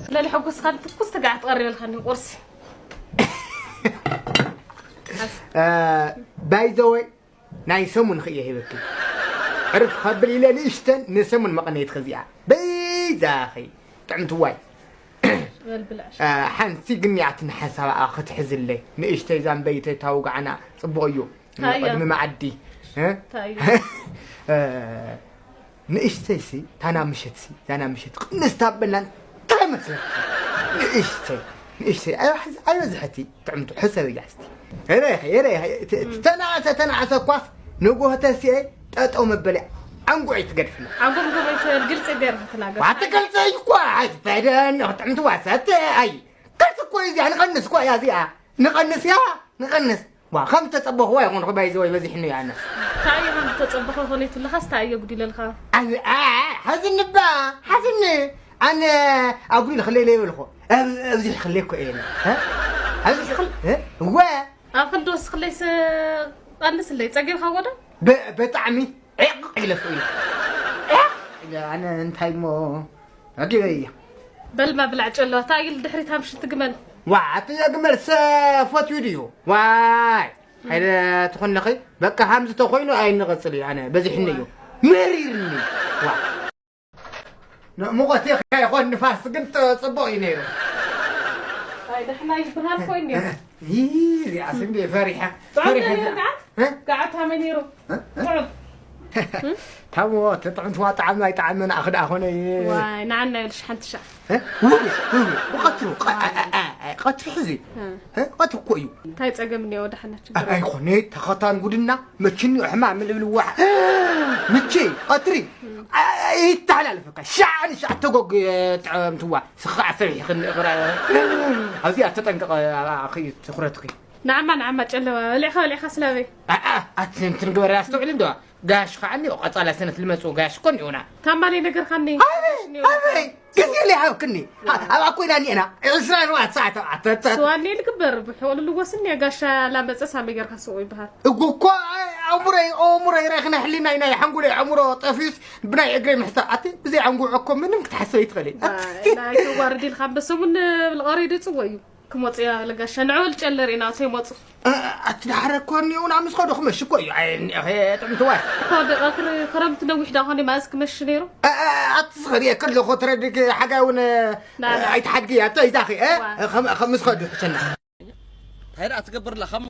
ስለሊ ሕጉስ ካብ ትኩስ ተጋዕ ትቐርበልካኒ ቁርሲ። ባይዘወይ ናይ ሰሙን ክእየ ሂበኪ። ዕርፍ ከብል ኢለ ንእሽተን ንሰሙን መቐነይት ኸዚኣ በይዛኺ ጥዕምቲ ዋይ። በል ብላሽ። ሓንቲ ግን ያትን ሓሳብ ክትሕዝለይ ንእሽተይ ዛንበይተይ ታውጋዕና ጽቡቕ እዩ። ታያ። ቅድሚ መዓዲ እ? ታያ። ንእሽተይሲ ታና ምሸትሲ ዛና ምሸት ቅንስ ታበላን ተመስለኪ። ንእሽተይ ንእሽተይ ኣይበዝሐቲ። ጥዕምቱ ሕሰብ እያ እስቲ። ሬኸ ሬኸ ተናእሰ ተናእሰ ኳስ ንጎህተሲኤ ጠጠው መበለ ዓንጉዒ ትገድፍና። ዓንጎም ገበይ ትበል ግልፂ ገይርካ ተናገር። ዋትገልፀ እኳ ኣይትፈደን ጥዕምቱ ዋሰት ኣይ ከስ እኮ እዚኣ ንቐንስ እኳ እያ እዚኣ ንቐንስ እያ። ንቐንስ ዋ ከም ተጸበኽዋ ይኹን ኹባይ ዘወይ በዚሕኒ ያነ። ታየ ከም ተጸበኸ ኾነ ትልኻስ ታየ ጉዲለልካ። ኣይ ኣይ ሓዝኒ ባ ሓዝኒ ኣነ ኣጉዲል ክለይ ለይበልኹ ኣብዚ ክለይ እኮ እየ። ኣብዚ ክል ወ ኣብ ክንዲ ወስኽለይስ ቀንስለይ ጸጊርካ ወደ በጣዕሚ ዒቕ ኢለ ስኢለ። ኣነ እንታይ እሞ ኣዲበይ እያ። በልማ ብላዕ ጨለዋ ታይል ድሕሪት ሃምሽቲ ግመል። ዋ ኣቲ ግመል ሰ ፈትዩ ድዩ ዋይ። ሃይለ ትኾንኺ በቃ ሃምዚ ተኾይኑ ኣይንቐጽል እዩ ኣነ በዚሕኒ እዩ። መሪርኒ ዋ። ሙቐት ይኾን ንፋስ ግን ጽቡቕ እዩ ነይሩ። ኣይ ደሕና ይበሃል ኮይኑ። ይህ እዚኣ ስንዴ ፈሪሓ ፈሪሓ እዚኣ። ጋዓት ሃመይ ነይሩ። ታሞ ተጥዕምትዋ ጣዕሚ ኣይጣዕምን ኣኽዳ ኾነ። ዋይ ንዓና ይልሽ ሓንቲ ሻዕ። ብቐትሩ ቀትሪ ሕዚ ቀትሪ እኮ እዩ። እንታይ ጸገም እኒኦ ወዳሓና ችግር ኣይኮነ። ተኸታን ጉድና መችኒ ሕማም ልብልዋ ምቺ ቀትሪ ይተሓላለፈካ ሻዕ ንሻዕ ተጎግ። ጥዕምትዋ ስኻ ሰብሒ ክንእቕራ ኣብዚኣ ተጠንቀቐ። ትኩረትኺ ንዓማ ንዓማ ጨለማ በሊዕኻ በሊዕኻ ስላበይ። ኣኣ ኣቲ እንትን ግበር ኣስተውዕል እንዶ ጋሽ ኸዓኒ ቀጻላ ሰነት ልመጹ ጋሽ ኮን ይሆና። ታማለይ ነገርካኒ ኣበይ ኣበይ ግዜ ለይ ሃብክኒ። ኣብ ኣኮይና ኒኤና ዕስራ ኣርባዕተ ሰዓት ኣተተ ስዋኒ ልግበር ብሕወሉ ልወስን የጋሻ ላመጸ ሳሚ ገርካ ስቑ ይበሃል። እጉ እኮ ኣእምሮይ ኣእምሮይ ረኽነ ሕሊናይ ናይ ሓንጉለይ ኣእምሮ ጠፊስ ብናይ እግረይ ምሕሳብ ኣቲ ብዘይ ኣንጉዕ እኮ ምንም ክትሓስብ ይትኽእል። ናይ ተዋርድ ኢልካ በሰሙን ልቐሪ ድጽዎ እዩ። ክመፁ እያ ለጋሻ ንዕወል ጨለር ኢና ተይመፁ። ኣቲ ዳሕረ እኮ እኒኡ ናብ ምስ ኸዱ ክመሽ እኮ እዩ። ኣይ እኒኦ ጥዕምቲ ዋይ። እኮ ደቐትሪ ክረምቲ ነዊሕ ዳ ኾነ ማእዝ ክመሽ ነይሩ። ኣቲ ዝኸድ እየ ከለኹ ትረድግ ሓጋይ እውን ኣይትሓድጊ እያ ተይዛኺ። ዋ። ከም ምስ ኸዱ ሕሸና እንታይ ደኣ ትገብርላ ከም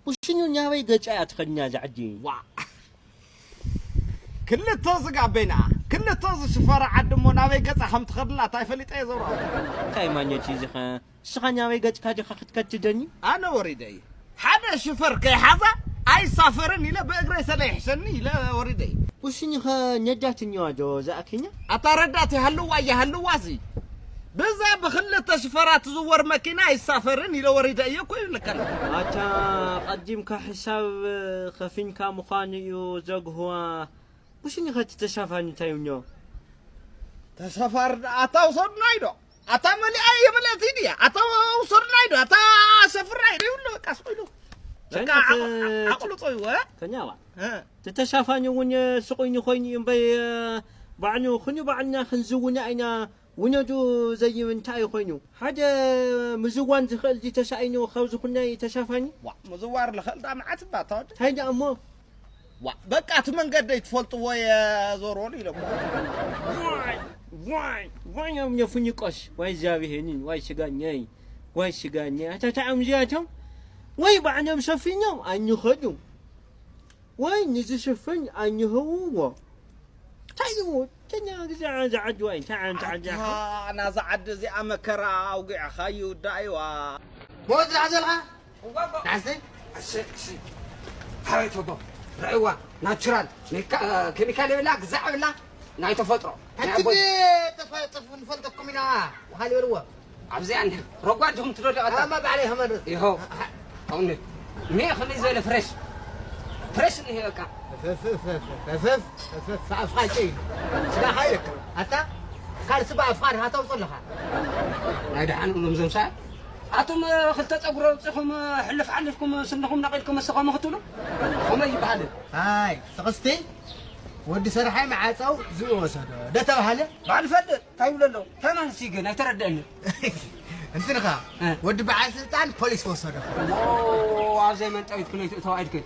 ውሽኙ ናበይ ገጫ እያ ትኸድኛ እዛ ዓዲ። ዋ ክልተ ዝጋበይና ክልተ ዝሽፈረ ዓዲ እሞ ናበይ ገጻ ከም ትኸድላ እንታይ ፈሊጠ እየ ዘውራ። እንታይ ማኘት እዩ ዝኸ ንስኻ ናበይ ገጽካ ዲኻ ክትከትደኒ። ኣነ ወሪደ እየ ሓደ ሽፈር ከይሓዛ ኣይሳፈርን ኢለ ብእግረይ ሰለ ይሕሸኒ ኢለ ወሪደ እየ። ውሽኒ ኸ ነዳት እኒዋ ዶ ዝኣክኛ። ኣታ ረዳት ይሃልዋ ይሃልዋ ሲ ብዛ ብኽልተ ሽፈራ ትዝወር መኪና ኣይሳፈርን ኢለ ወሪደ እየ እኮ ይብለካ ኣሎ። ኣታ ቀዲምካ ሕሳብ ከፊንካ ምዃኑ እዩ ዘግህዋ። ውሽኒ ኸቲ ተሳፋኒ እንታይ እብኞ። ተሳፋሪ ኣታ ውሰዱናይ ዶ ኣታ መሊኣ የመለቲ ድያ ኣታ ውሰዱናይ ዶ ኣታ ሰፍራይ ዶ ይብሉ በቃ ስቁ ኢሉ በቃ ቻይና ተ- ዓቕሉ ጸይወ ከኛዋ እ። ተተሳፋኒ እውን ስቑይኒ ኮይኑ እዩ እምበይ ባዕኑ ኩኒ ባዕልና ክንዝውና ኢና ውነዱ ዘይብ እንታይ እዩ ኮይኑ ሓደ ምዝዋን ዝኽእል ዚ ተሳኢኑ ካብ ዝኹናይ ተሳፋኒ ዋ ምዝዋር ልኽእል ዳ መዓት እባ ተወድ እንታይ ደኣ እሞ ዋ በቃ እቲ መንገደይ ትፈልጥዎ እየ ዞርወሉ ኢሎም ዋይ ዋይ ዋይ እዮም የፉኝቆስ ዋይ ዛብሄኒን ዋይ ስጋኛይ ዋይ ስጋኛይ ኣታታዕም እዚኣቶም ወይ ባዕሎም ሰፊኖም ኣይንኸዱ ወይ ንዝሽፍን ኣይንህውዎ እንታይ እዩ ተኛ ግዜ ዝዓዲ ዋይ እንታይ ዓይነት ዓዲ ናዛ ዓዲ እዚኣ መከራ ኣውጊዕኻ ይውዳእዋ ሞት ዝሓዘልካ ናስቲ ኣሰይ ኣሰይ ሓበይ ተቦ ረእዋ ናቹራል ሜካ- ኬሚካል የብላ ግዛዕ የብላ ናይ ተፈጥሮ ናይ ኣቲ ኣቦይ ተፈጥፍ ንፈልጠኩም ኢና ወሃሊ በልዎ ኣብዚኣ እንዲ ረጓድ ዲኹም ትደልዮ ቀጣ ኣማ ባዕለይ ከመርጥ ይሆ ኣውኒ ሜ ከመይ ዝበለ ፍሬሽ ፍሬሽ እንሄ በቃ ኣፍካ ጨይ ስጋኻ ኢለካ ኣታ ካልሲ ብኣፍካ ድኻ ተውፅእ ኣለኻ ናይ ደሓን እሎም ዘምሳ ኣቶም ክልተ ፀጉሪ ኣውፅኹም ሕልፍ ሓሊፍኩም ስንኹም ነቒልኩም እስኸም ክትብሉ ከመይ ይበሃል ኣይ ስኽስቲ ወዲ ሰርሓይ መዓፀው ዝብኢ ወሰዶ ደተባሃለ። ባዕል ፈልጥ እንታይ ይብሎ ኣሎ? እንታይ ማለት እዩ ግን? ኣይተረድአኒ። እንትንኻ እ። ወዲ በዓል ስልጣን ፖሊስ ወሰዶ። ኦ፣ ኣብ ዘይመንጠቢት ክነይ ትእተው ኣይድክን።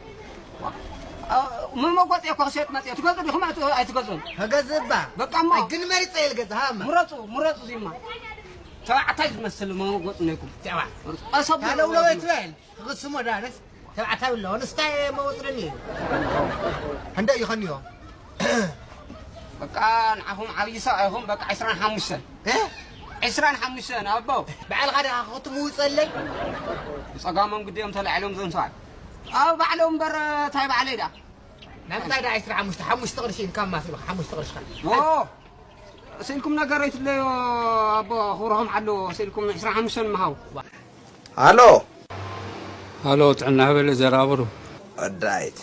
አ፣ መመጎጥ እኮ ክሸጥ መጽእ። ትገዙ ዲኹም ኣይት-፣ ኣይትገዙን? ከገዝእ እባ። በቃ እሞ። ኣይ፣ ግን መሪጸ እየ ልገዝእ፣ ሃማ። ምረጹ፣ ምረጹ እዚማ። ተባዕታይ ዝመስል መመጎጥ ነይኩም። ተባ-፣ ቀሰብ ታለውለወ ትበል። ክቕስሞ ዳነስ ተባዕታይ ኣለዎ። ንስታይ መወጽረኒ እዩ። እንደ ይኸንዮ። በቃ ንዓኹም ዓብዪ ሰብኣይ ኢኹም። በቃ ዕስራን ሓሙሽተን። እ? ዕስራን ሓሙሽተን ኣቦ። ባዕልኻ ዲኻ ክትምውጸለይ? ብጸጋሞም ግዲኦም ተላዒሎም ዞም ሰብኣይ። ኣብ ባዕሎም እምበር እንታይ ባዕለይ ደኣ? ናምንታይ ደኣ ዕስራ ሓሙሽተ፣ ሓሙሽተ ቅርሺ ኢልካ ማስ ኢልካ፣ ሓሙሽተ ቅርሺ ኢኻ። ዎ! ስኢልኩም ነገር ኣይትለዮ ኣቦ፣ ክብርኹም ሓልዎ። ስኢልኩም ዕስራን ሓሙሽተን ምሃው። ሃሎ። ሃሎ፣ ጥዕና ይበል ዘርኣብሩ። ወዳይት፣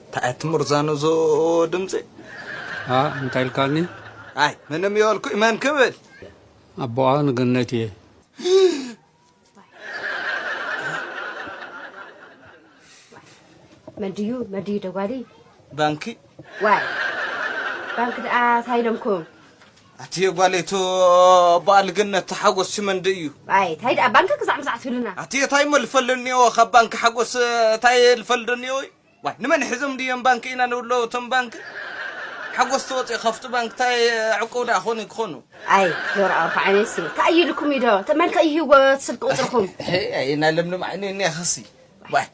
እንታይ ትምርዛኑ ዞ ድምፂ? አ፣ እንታይ ኢልካኒ? ኣይ፣ ምንም ይበልኩ፣ መን ክብል? ኣቦኣ ንገነት እየ። መን ድዩ? መን ድዩ ደጓሊ? ባንኪ? ዋይ፣ ባንኪ ደኣ እንታይ ኢሎምኩም? ኣትየ ጓለይቱ በዓል ገነት ሓጎስ ሽመን ድዩ? ዋይ፣ እንታይ ደኣ ባንኪ ክዛዕ ምዛዕ ትብሉና? ኣትየ እንታይ እሞ ልፈልድ እኒኦ ካብ ባንኪ ሓጎስ እንታይ ልፈልድ እኒኦ? ዋይ፣ ንመን ሒዞም ድዮም ባንኪ ኢና ንብሎ እቶም ባንኪ? ሓጎስ ተወፂኡ ከፍቱ ባንኪ እንታይ ዕቁብ ደኣ ኾኑ ክኾኑ? ኣይ፣ ዞር ኣውርሑ ዓይነይሲ፣ እንታይ እዩ ኢልኩም እዩ ዶ? ተመልከ እዩ ህይወት ስልኪ ቁፅርኩም። ኣይ፣ ኣይ፣ ናይ ለምለም ዓይነይ እኒኣ ኸሲ። ዋይ፣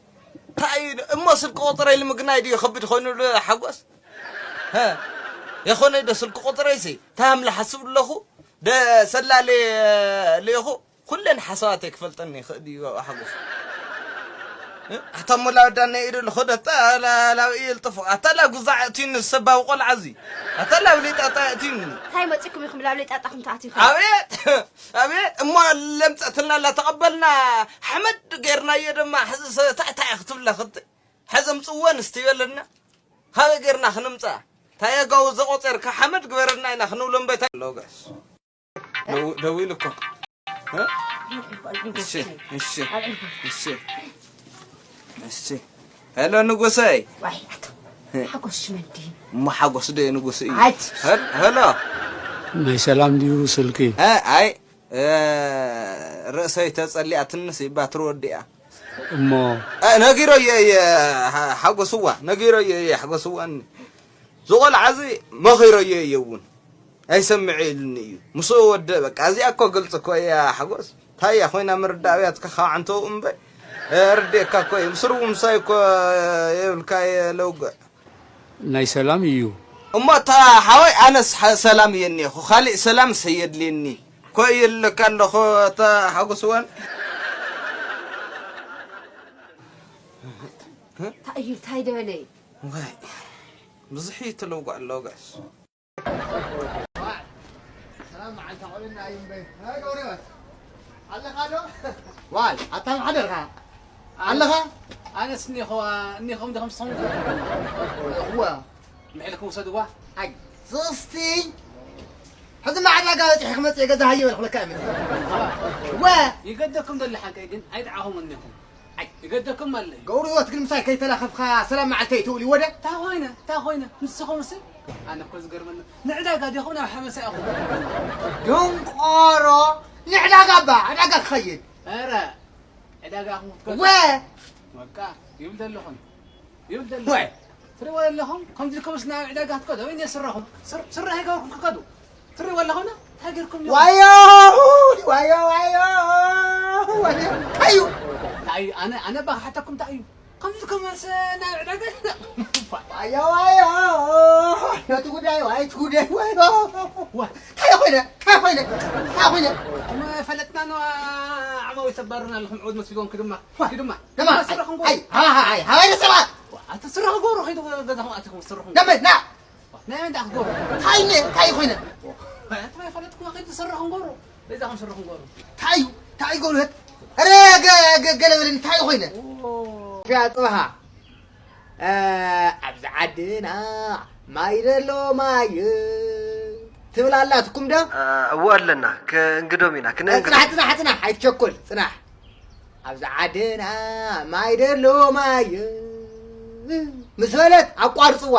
እንታይ እዩ ዶ? እሞ ስልኪ ቁፅረይ ልምግናይ ድዩ ከቢድ ኾይኑ ዶ ሓጎስ? ሀ? የኾነይ ዶ ስልኪ ቁፅረይሲ? ታምላ ሓስብ ኣለኹ። ደ ሰላሌ ልኢኹ። ኩለን ሓሳባተይ ክፈልጠኒ ይኽእል እዩ ኣብኣ ሓጎስ። እ? ኣታ እሞ ላወዳና ኢሉ ልኾደ ኣታ ላ-፣ ላብኢ ይልጥፎ። ኣታ ላ ጉዛዕ እቲኒ ሰባዊ ቆልዓ እዚ። ኣታ ላብ ሌጣጣ እቲኒ። እንታይ መፂኩም ኢኹም ላብ ሌጣጣኹም ትኣትዩ? ኣቤት! ኣቤት! እሞ ለምፀትልና ላ ተቐበልና ሓመድ ጌርናዮ ድማ ሕዚ ሰ-፣ እንታይ እንታይ ክትብላ ክት-፣ ሕዚ ምፅወን እስቲ በለና። ካበይ ጌርና ክንምፃ? ታየጋዊ ዘቆፀርካ ሓመድ ግበረልና ኢና ክንብሎ እምበይ እንታይ ኣለዎ ጋይስ? ደው-፣ ደዊሉ እኮ። እ? እሺ፣ እሺ፣ እሺ፣ እሺ። ሄሎ ንጉሰይ። ዋይ፣ ኣቶ እ? ሓጎስ ሽመን ድዩ? እሞ ሓጎስ ዶ ንጉስ እዩ? ኣት። ሄል-፣ ሄሎ። ናይ ሰላም ድዩ ስልኪ? እ፣ ኣይ፣ እ፣ ርእሰይ ተጸሊኣትንስ ባትሪ ወዲኣ። እሞ እ፣ ነጊረዮ እየ፣ ሓ-፣ ሓጎስዋ፣ ነጊረዮ እየ፣ ሓጎስዋ እኒ። ዝቖልዓ እዚ መኺረዮ እየ እውን። ኣይሰምዕ ኢሉኒ እዩ። ምስኡ ወደ በቃ፣ እዚኣ እኮ ግልፂ እኮ እያ ሓጎስ። እንታይ እያ ኮይና ምርዳእ ኣብያትካ ካብ ዓንተው እምበይ፣ እ፣ ርድኤካ እኮ እዩ። ምስሩ ምሳይ እኮ የብልካ እየ ለውግዕ። ናይ ሰላም እዩ። እሞ እታ ሓወይ፣ ኣነስ ሓ-፣ ሰላም እየ እኒአኹ። ካሊእ ሰላም ሰየድልየኒ። ኮይ ይልካ ኣለኹ፣ እታ ሓጎስ እዋን። እንታይ እዩ? እንታይ ደበለ እዩ? ዋይ፣ ብዙሕ እዩ ትለውጉ ኣለዉ ጋይስ። ሰላም መዓልቲ ቆልና እዩ እምበይ። ሃይ ገብረህይወት። ኣለኻ ዶ? ዋል፣ ኣታ መሓደርካ? ኣለኻ? ኣነስ እኒኹዋ፣ እኒኹም ዲኹም ስኹም? እኹዋ። ምሕልኩም ውሰድዋ። ኣይ፣ ሶስቲ። ሕዚ ማዕዳጋ በፂሐ ክመፅእ ገዛ ሃየ በልኩ ለካ እየ መፅእ። ወ። ይገደኩም ዘሎ ሓቀይ ግን ኣይጥዓኹም እኒኹም። ኣይ፣ ይገደኩም ኣለይ። ገብሩ ህይወት ግን ምሳይ ከይተላኸፍካ ሰላም መዓልተይ ትውል ይወደ? እንታይ ኮይነ? እንታይ ኮይነ? ንስኹም ሲ? ኣነ እኮ ዝገርመኒ። ንዕዳጋ ዲኹም ናብ ሓመሳ ኢኹም? ደንቆሮ። ንዕዳጋ እባ፣ ዕዳጋ ክኸይድ። ኧረ፣ ዕዳጋ ኢኹም ክትከዱ? ወ። በቃ፣ ይብል ዘለኹም። ይብል ዘሎ። ወይ። ትሪእዎ ዘለኹም፣ ከምዚ ልከምስ ናብ ዕዳጋ ክትከዱ፣ ኣበይ እኒኦ ስረኹም? ስር-፣ ስረ ኣይገበርኩም ክከዱ። ትሪእዎ ኣለኹም፣ እንታይ ጌርኩም ኢኹም? ዋዮ፣ ዋዮ፣ ዋዮ፣ ዋዮ። እንታይ እዩ? እንታይ እዩ? ኣነ፣ ኣነ እባ ክሓተኩም እንታይ እዩ? ከምዚ ልከምስ ናብ ዕዳጋ? ዋዮ፣ ዋዮ። ነቲ ጉዳይ፣ ዋይ፣ እቲ ጉዳይ፣ ዋዮ። ዋ። እንታይ ኮይነ? እንታይ ኮይነ? እንታይ ኮይነ? እሞ ፈለጥና ነው፣ ዓማዊ ተባርና ኣለኹም፣ ዕውድ መስልኩም ክድማ። ዋ። ክድማ። ደማ፣ ስረኹም ኣይ፣ ጎሩ። ኣይ፣ ሃ፣ ሃ፣ ኣይ፣ ሃ፣ ኣይ፣ ደሰባ። ዋ፣ ኣቲ ስረኹም ጎሩ፣ ከይዱ ገዛኹም ኣትኹም ስረኹም። ደመ፣ ና። ናይ መን ደኣ ክገብሩ? እንታይ ነ-፣ እንታይ ኮይነ? ኣቲ ማይ ፈለጥኩም፣ ከይዱ ስረኹም ጎሩ። ገዛኹም ስረኹም ጎሩ። እንታይ እዩ? እንታይ እዩ ጎሩ? ኧረ፣ ገ-፣ ገ-፣ ገለ በለኒ፣ እንታይ ኮይነ? ኦ። ፊያ ጽባሃ። እ፣ ኣብዚ ዓድና ማይ ደሎ ማይ ትብል ኣላትኩም ዶ? እ፣ እወ ኣለና። ክንግዶም ኢና፣ እ፣ ክነንግዶም። ጽናሕ፣ ጽናሕ፣ ጽናሕ፣ ኣይትቸኩል፣ ጽናሕ። ኣብዚ ዓድና ማይ ደሎ ማይ ምስ በለት ኣቋርጽዋ።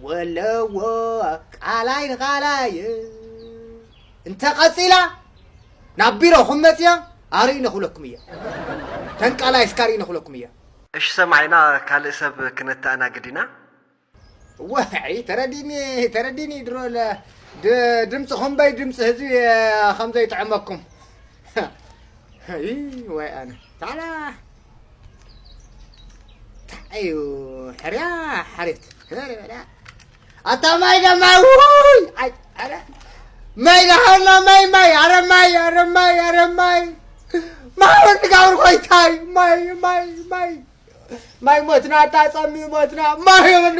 ወለዎ ቃላይ ንቃላይ እንተቐጺላ ናብ ቢሮኹም መጽያ ኣርእይ ነኹለኩም እየ። ተንቃላይ እስካርእይ ነኹለኩም እየ። እሺ ሰማዒና፣ ካልእ ሰብ ክነተኣናግድ ኢና። ዋይ ተረዲኒ፣ ተረዲኒ ድሮ ለ ድ- ድምፂ ኹምበይ ድምፂ ህዝቢ ከምዘይጥዕመኩም። ወይ ኣነ ታላ ታዩ ሕርያ ሓሬት ኣታ ማይ ደማ ውይ ኣይ ኣረ ማይ ደሃና ማይ ማይ ኣረ ማይ ኣረ ማይ ኣረ ማይ ማይ ወዲ ጋብር ኮይታይ ማይ ማይ ማይ ማይ ሞትና ኣታ ጸሚ ሞትና ማይ ወዲ